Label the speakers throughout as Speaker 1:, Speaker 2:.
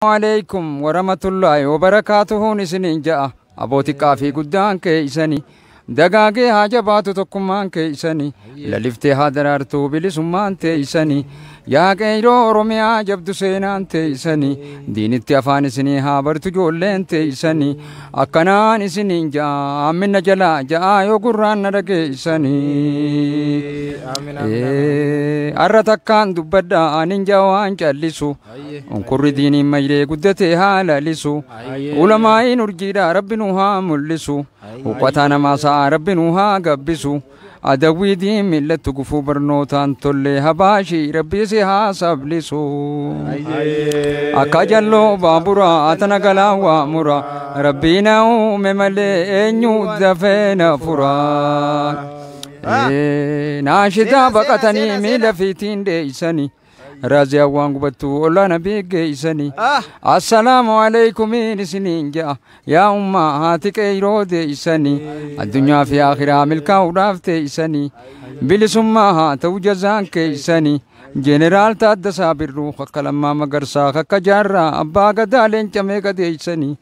Speaker 1: Alaikum warahmatullahi wabarakatuhuun isiniin ja'a. Aboo xiqqaa fi guddaan keeysani. Dagaagee haa jabaatu tokkummaan keeysani. Laliftee haa daraartuu bilisummaan teeysani. Yaa qeyroo Oromiyaa jabdu seenaan teeysani. Diinitti afaan isinii haa bartu ijoolleen teeysani. Akkanaan isiniin ja'a. Amminna jalaa ja'a yoo gurraan na dhageeysani. Arra takkaan dubbadha anin ja'a waan callisu. Unkurri diiniin mayree guddatee haa lalisu. Ulamaa'iin urjiidha rabbi nu haa mul'isu. Uffata namaa sa'a rabbi nu haa gabbisu. Adawwii diin millattu gufuu barnootaan tollee habaashii rabbi si haa sablisu. Akka jalloo baaburaa tana galaa waa mura. Rabbii na uume malee eenyu dafee na furaa. Naashitaa baqatanii miila fiitiin deeysanii. Raaziyaan waan gubattu ollaa nabii geeysanii. Assalaamu alaikumiin isiniin ja'a. Yaa ummaa haati qeyroo deeysanii. Addunyaa fi akhiraa milkaa'uudhaaf teeysanii. Bilisummaa haa ta'u jazaan keeysanii. Jeneraal Taaddasaa Birruu akka Lammaa Magarsaa akka Jaarraa Abbaa Gadaa leenca meeqa deeysanii.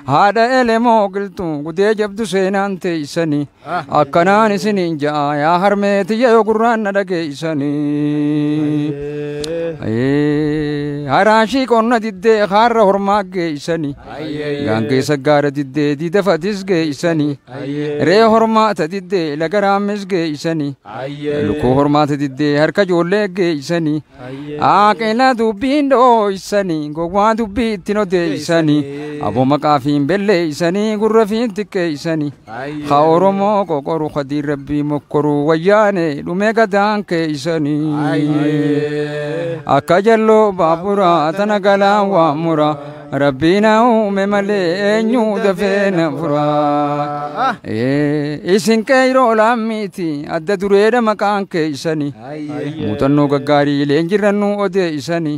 Speaker 1: Haadha Elemoo Qilxuu gudee jabdu seenaan teeysanii. Akkanaan isiniin ja'a yaa harmee tiyya yoo gurraan na dhageeysanii. Haraashii qonna diddee haarra hormaa geeysanii. Gaangee saggaara diddee diida fatis geeysanii. Ree hormaata diddee laga raammis geeysanii. Lukkuu hormaata diddee harka ijoollee geeysanii. Aaqila dubbiin dhooysanii gowwaa dubbii ittiin odeeysanii. Aboo maqaa fi hin belleeysanii gurra fi hin xiqqeeysanii. Ha Oromoo qoqoru hadiin rabbii mokkoru wayyaane dhumee gadaan keeysanii. Akka jalloo baaburaa tana galaa waa mura. Rabbii na uume malee eenyu dafee na furaa. Isin qeyroo laammiiti adda dureedha maqaan keeysanii. Muuxannoo gaggaarii leenjirrannuu odeeysanii.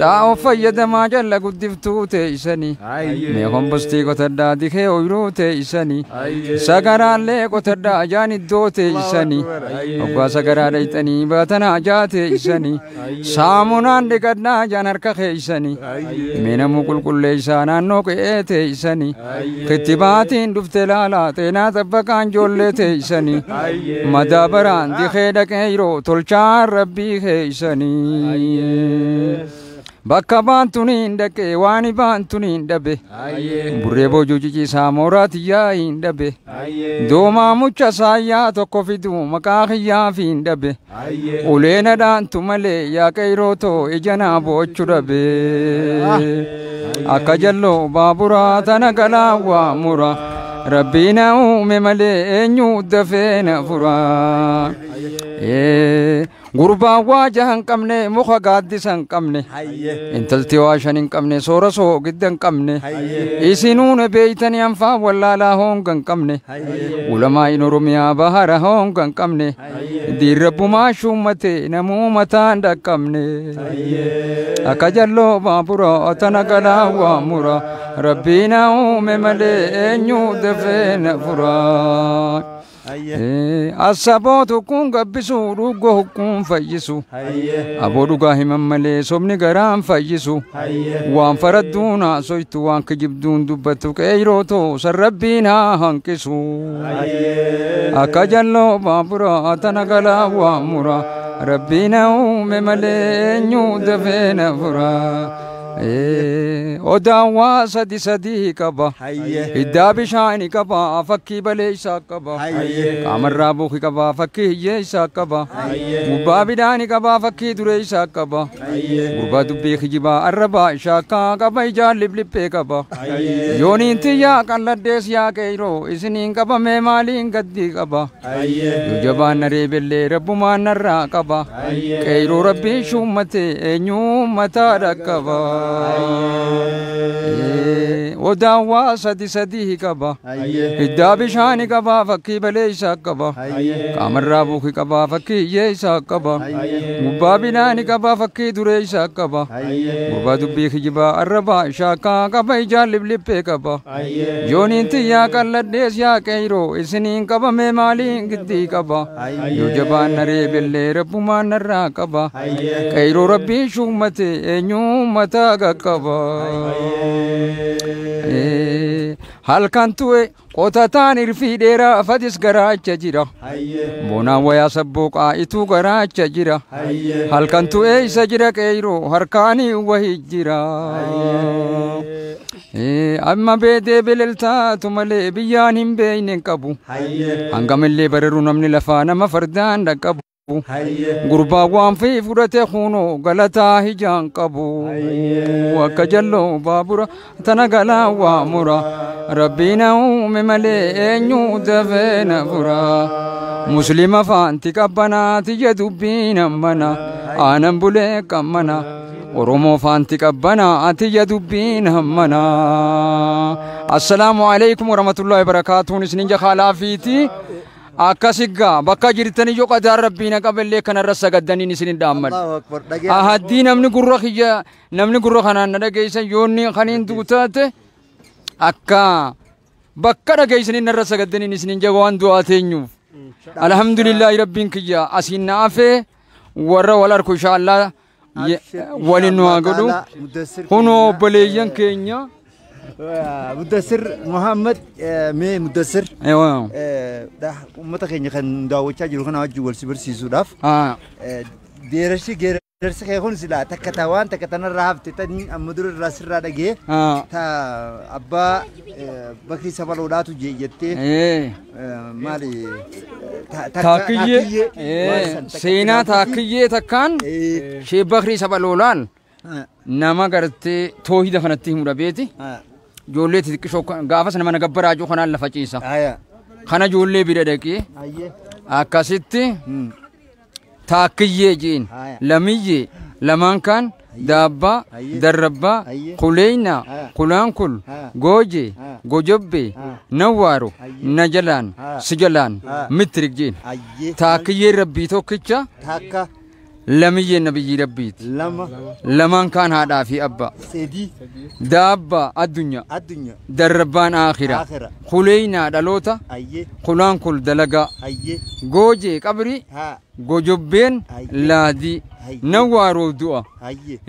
Speaker 1: Xaa'oo fayyadamaa jalla guddiftuu teeysanii. Mee kombostii qotadhaa dikee ooyiruu teeysanii. Sagaraallee qotadhaa ajaan iddoo teeysanii. Hoggaa sagaraa dhayxanii baatanaa ajaa teeysanii. Saamunaan dhiqadhaa ajaan harka keeysanii. Mee namuu qulqulleessaa naannoo qe'ee teeysanii. Kittibaatiin dhufte laalaa xeenaa xabbaqaan ijoollee teeysanii. Madaabaraan dikee dhaqee yeroo tolchaan rabbii keeysanii. Bakka baantuniin dhaqee waan baantuniin dhabe. Burree boojuu ciciisaa mooraa tiyyaa hin dhabe. Doomaa mucha saayyaa tokko fiduu maqaa kiyyaa fi hin dhabe. Uleena dhaantu malee yaa qeyroo too ija naa boochu dhabe. Akka jalloo baaburaa tana galaa waa mura. Rabbii na uume malee eenyu dafee na furaa. Gurbaan waa jaha hin qabne muka gaaddisa hin qabne. Intalti waa shan hin qabne soora soogidda hin qabne. Isinuun beeytanii anfaa wallaalaa honga hin qabne. Ulamaa'iin Oromiyaa bahara honga hin qabne. Diirrabbumaa shuummate namuu mataan dhaqqabne. Akka jalloo baaburaa tana galaa waa mura. Rabbii na uume malee eenyu dafee na furaa. Asaboo kun gabbisu dhugoo kun fayyisu. Aboo dhugaa himan malee sobni garaan fayyisu. Waan faradduun haasoytu waan kijibduun dubbattu qeyroo too sarrabbiin haa hanqisu. Akka jalloo baaburaa tana galaa waa mura. Rabbii na uume malee eenyu dafee na furaa. Odaan waa sadi sadii qaba. Hiddaa bishaanii qaba. Fakkii baleessaa qaba. Qaamarraa buuki qaba. Fakkii hiyyeessaa qaba. Gubbaa bidhaanii qaba. Fakkii dureessaa qaba. Gurbaa dubbii kijibaa arrabaa shaakkaa qaba. Ijaan lipliphee qaba. Yooniin tiyyaa qalladdees yaa qeyroo isiniin qabamee maaliin gaddii qaba. Yoo jabaan na reebellee rabbumaan narraa qaba. Qeyroo rabbiin shuummate eenyu mataa dhaqqaba. Odaan waa sadi sadii qaba. Hiddaa bishaani qaba fakkii baleessaa qaba. Qaamarraa buuki qaba fakkii hiyyeessaa qaba. Gubbaa binaani qaba fakkii dureessaa qaba. Gurbaa dubbii kijibaa arrabaa shaakaa qaba ijaan libliphee qaba. Yooniin tiyyaa qalladhees yaa qeyroo isiniin qabame maaliin giddii qaba. Yoo jabaan naree bellee rabbumaan narraa qaba. Qeyroo rabbiin shuummate eenyuun mataa qaqqaba. Halkan tu'e qotataan irfii dheeraa fadis garaacha jira. Boonaan wayaa sabbooqaa ituu garaacha jira. Halkan tu'e isa jira qeyroo harkaanii wahii jira. Amma beedee beleltaatu malee biyyaan hin beeyne hin qabu. Hangamillee bararu namni lafaa nama fardaan dhaqqabu. Gurbaa waan fi fudhate kunoo galataa hijaan qabu. Akka jalloo baabura tana galaa waa mura. Rabbiin na uume malee eenyu dafee na fura. Muslima faanti qabbanaa tiyya dubbiin ammana. Aanan bulee qammana. Oromoo faanti qabbanaa tiyya dubbiin ammana. Assalaamu alaikum warahmatullahi wabarakaatuun isinin jakaalaa fiiti. Akkasiggaa bakka jirtanii yoo qadaan rabbiin qaballee kanarra sagaddaniin isin hin dhaamman. Ahaddii namni gurra kiyya namni gurra kanaan na dhageessan yoonni kaniin duutaate akka bakka dhageessaniin narra sagaddaniin isin hin jaga waan du'aa teenyuuf. Alhamdulillahi rabbiin kiyya asiin na hafee warra wal arku inshaallah waliin nu haa godhu. Kunoo obboleeyyan keenya.
Speaker 2: Mudassir Muhammad mee Mudassir uummata keenya kan daawwachaa jiru kana wajjin wal si barsiisuudhaaf deerarsi geerarsi kee kun silaa takka ta waan takka tanarraa hafte tanii amma dura irraa sirraa dhagee ta abbaa Bakrii Sabaloodhaatu jettee maali
Speaker 1: Taakkiyyee seenaa taakkiyyee takkaan shee Bakrii Sabaloolaan nama gartee toohida kanatti himu dhabeeti. Ijoollee xixiqqishoo gaafas nama na gabbaraa jiru kanaan lafa ciisa. Kana ijoollee bira dhaqee akkasitti taakkiyyee jeen lamiyyee lamaan kaan daabbaa darrabbaa kuleynaa kulaankul goojee gojobbee nawwaaro na jalaan si jalaan mittirik jeen taakkiyyee rabbii tokkicha lamiyyee nabiyyi rabbiiti. Lamaan kaan haadhaa fi abbaa. Daabbaa addunyaa. Darrabbaan aakhira. Kuleynaa dhaloota. Kulaankul dalagaa. Goojee qabrii. Gojobbeen laadii. Nawwaaroo du'a.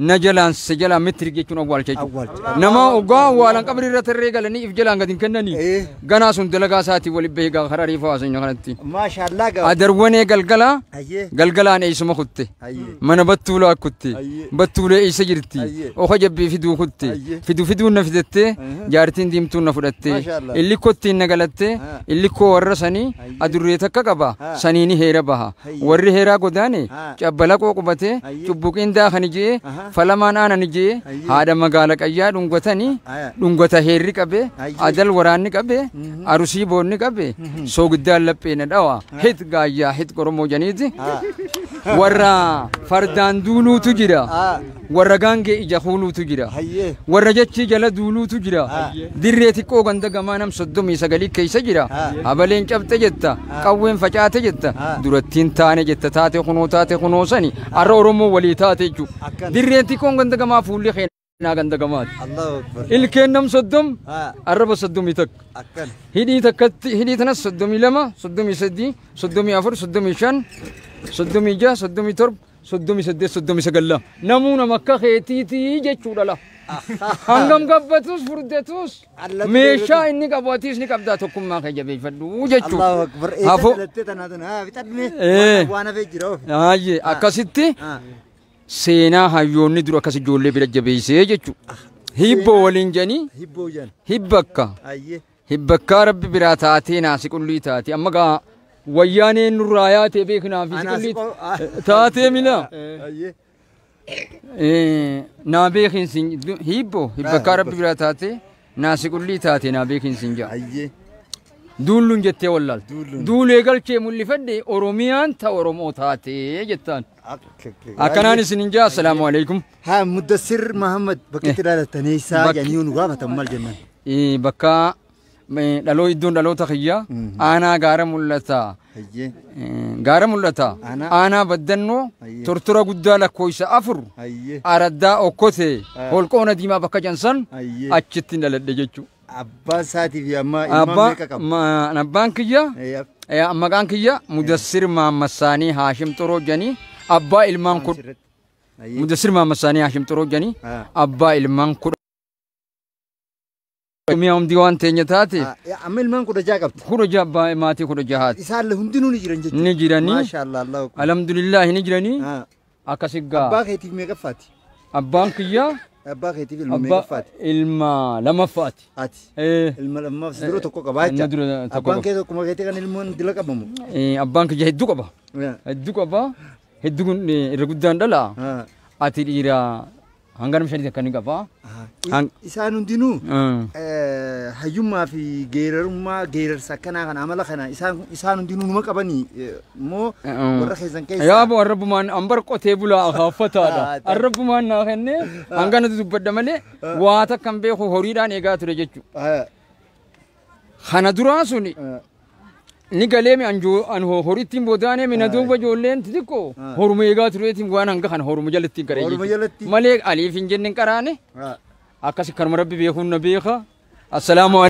Speaker 1: Na jalaan si jalaan mittirik jechuun awwaalcha jechuudha. Nama ogaa awwaalan qabrii irra tarree galanii if jalaan gadi hin kennanii. Ganaa sun dalagaa isaatii waliin bahee gaa karaa reefa haasanya kanatti. Adarwanee galgalaa galgalaan eessuma kutte. Mana battuulaa kutte. Battuulee eessa jirti. Oka jabbii fiduu kutte. Fiduu fiduun na fidattee jaartiin diimtuun na fudhattee. Illi kottiin na galattee illi koo warra sanii adurree takka qaba saniini heera baha. Warri heeraa godaane cabbalaqoo qubatee cubbuqiin daakani jee falamaan aanani jee haadha magaala qayyaa dhungatanii dhungata heerri qabee adal waraanni qabee arusii boonni qabee soogiddaan laphee na dhawa hit gaayyaa hit Oromoo janiiti warra fardaan duuluutu jira warra gaangee ija huuluutu jira warra jechii jala duuluutu jira dirree xiqqoo ganda gamaa nam 39 keessa jira habaleen cabxe jetta qawween facaate jetta durattiin taane jetta taate kunoo sani arra Oromoo walii taate jechuudha. Dirreen xiqqoon ganda gamaa fuulli keenyaa ganda gamaati. Ilkeen nam 30 arraba 31. Hidhii takkatti hidhii tanas 32 33 34 35 36 37 38 39 namuu nama akka keetiitii jechuudha la. Hangam gabbatus furdatus meeshaa inni qabu atiis ni qabdaa tokkummaa kee jabeeffadhu jechuudha.
Speaker 2: Allahu Akbar. Eessa dhalattee tanaa tanaa fixadhme waan hafee jira ofi.
Speaker 1: Akkasitti seenaa hayyoonni dura akkas ijoollee bira jabeessee jechuudha. Hibboo waliin jedhanii hibbakka. Hibbakkaa rabbi biraa taatee naasi qullii taate amma gaa wayyaaneen nurraa yaatee beeknaa fi qullii taatee mina. Naa beekin sin hibboo hibbakkaa rabbi biraa taatee naasi qullii taate naa beekin sin jaa. Duulluun jettee wallaalte. Duulee galchee mul'ifadhe Oromiyaan ta Oromoo taatee jettaan. Akkanaan isin hin jaa assalaamu alaikum.
Speaker 2: Haa Mudassir Muhammad bakka itti dhalatanii isaa jedhanii nu gaafatan maal jennan?
Speaker 1: Bakka dhaloo iddoon dhaloota kiyya aanaa gaara mul'ata. Gaara mul'ata. Aanaa baddannoo tortora guddaa lakkoofsa 4 araddaa okkote holqoona diimaa bakka jansan achitti dhaladhe jechuudha.
Speaker 2: Abbaan isaatii fi amma ilmaan meeqa qaba?
Speaker 1: Abbaan kiyya maqaan kiyya Mudassir Maammasaanii Haashim Xoroo jedhanii abbaa ilmaan 10. Mudassir Maammasaanii Haashim Xoroo jedhanii abbaa ilmaan 10. Mi'a hundi waan teenya taate.
Speaker 2: Amma ilmaan 16 qabdi.
Speaker 1: 16 maatii 16.
Speaker 2: Isaan hundinuu ni jiran jechuudha.
Speaker 1: Ni jiranii.
Speaker 2: Maashaallah Allahu akbar.
Speaker 1: Alhamdulillah ni jiranii. Akkasi gaa.
Speaker 2: Abbaa keetiif meeqaffaati?
Speaker 1: Abbaan kiyya.
Speaker 2: Abbaa keetiif ilma meeqaffaati?
Speaker 1: Ilma lamaffaati.
Speaker 2: Ati. Ilma lammaaf si dura tokko qabaa jecha. Abbaan kee tokkuma keetii kan ilmoon dila qabamu.
Speaker 1: Abbaan kiyya hedduu qaba. Hedduu qaba. Hedduu kun irra guddaan dhala. Ati dhiira hanga nama 5 akka ni qaba.
Speaker 2: Isaan hundinuu hayyummaa fi geerarummaa geerarsa akkanaa kana amala kana isaan hundinuu numa qabanii moo warra keessan keessa.
Speaker 1: Yaa bo arrabbumaan ambar qotee bulaa akaaffataadha. Arrabbumaan naa kennee hanga natu dubbadha malee waa takka hin beeku horiidhaan eegaa ture jechuudha. Kana duraa suni ni galee an horittiin boodaanee mina duuba ijoolleen xixiqqoo horuma eegaa tureetiin waan hanga kana horuma jalatti qaree jechuudha. Malee aliif hin jenne hin qaraane akkasi kanuma rabbi beekuun na beeka. Assalaamu.